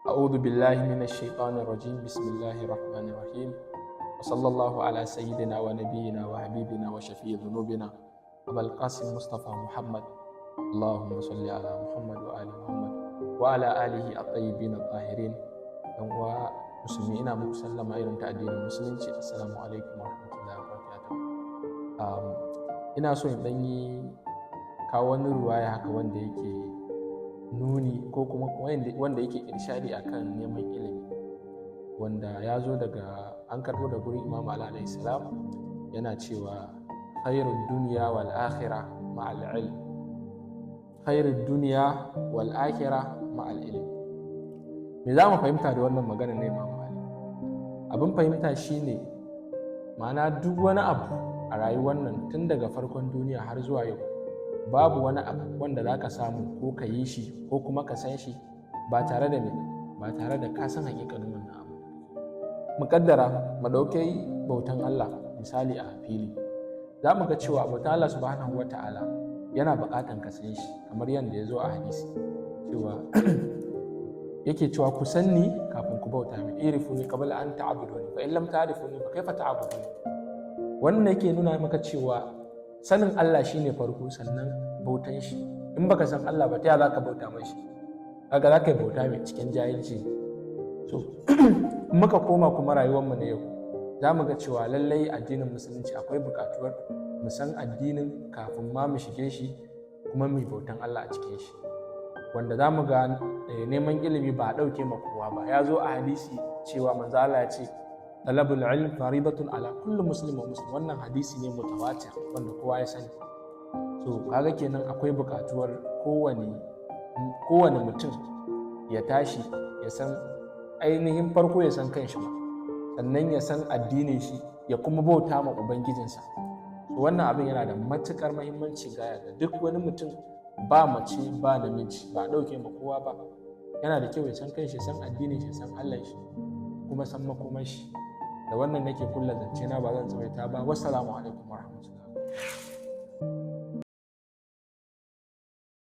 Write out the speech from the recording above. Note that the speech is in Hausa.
أعوذ بالله من الشيطان الرجيم. بسم الله الرحمن الرحيم. وصلى الله على سيدنا ونبينا وحبيبنا وشفيع ذنوبنا أبا القاسم مصطفى محمد. اللهم صل على محمد وآل محمد وعلى آله الطيبين الطاهرين. Yan uwa musulmi, ina muku sallama irin ta addinin Musulunci. Assalamu alaikum warahmatullahi wabarakatuh. Ina so in ɗan yi kawo wani ruwaya haka wanda yake nuni ko kuma wanda yake irshadi akan neman ilimi, wanda ya zo daga, an karɓo da gurin Imam Ali alayhi salam. Yana cewa: "Khairud dunya wal akhirah ma'al ilm, khairud dunya wal akhirah ma'al ilm." Me za mu fahimta da wannan magana na Imam Ali? Abin fahimta shine, ma'ana, duk wani abu a rayuwar nan, tun daga farkon duniya har zuwa yau, babu wani abu wanda za ka samu ko ka yi shi ko kuma ka san shi ba tare da me ba tare da ka san hakikanin wannan abu. Muƙaddara mu ɗauke bautan Allah misali a fili, za mu ga cewa bautan Allah subhanahu wa ta'ala yana buƙatan ka san shi, kamar yadda ya zo a hadisi cewa yake cewa: "Ku sanni kafin ku bauta min. I'rifuni qabla an ta'buduni, fa in lam ta'rifuni fa kaifa ta'buduni?" Wannan yake nuna maka cewa sanin Allah shine farko, sannan bautan shi. In baka san Allah ba, ta ya zaka bauta mashi? Kaga zaka yi bauta mai cikin jahilci. So in muka koma kuma rayuwar mu na yau, za mu ga cewa lallai addinin Musulunci akwai buƙatuwar mu san addinin kafin ma mu shige shi, kuma mu bautan Allah a cikin shi, wanda za mu ga neman ilimi ba a ɗauke ma kowa ba. Ya zo a hadisi cewa manzo Allah ya ce: "Talabul ilm faridatun ala kulli muslim wa muslim." Wannan hadisi ne mutawatir wanda kowa ya sani. So kaga kenan akwai buƙatuwar kowane mutum ya tashi ya san ainihin farko ya san kanshi ma, sannan ya san addinin shi, ya kuma bauta ma ubangijinsa. So wannan abin yana da matuƙar mahimmanci gaya ga duk wani mutum, ba mace ba namiji, ba ɗauke ma kowa ba. Yana da kyau ya san kanshi, ya san addinin shi, ya san Allah shi, kuma san makomar shi. Da wannan nake kulla zance na, ba zan tsawaita ba. Wassalamu alaikum warahmatullahi.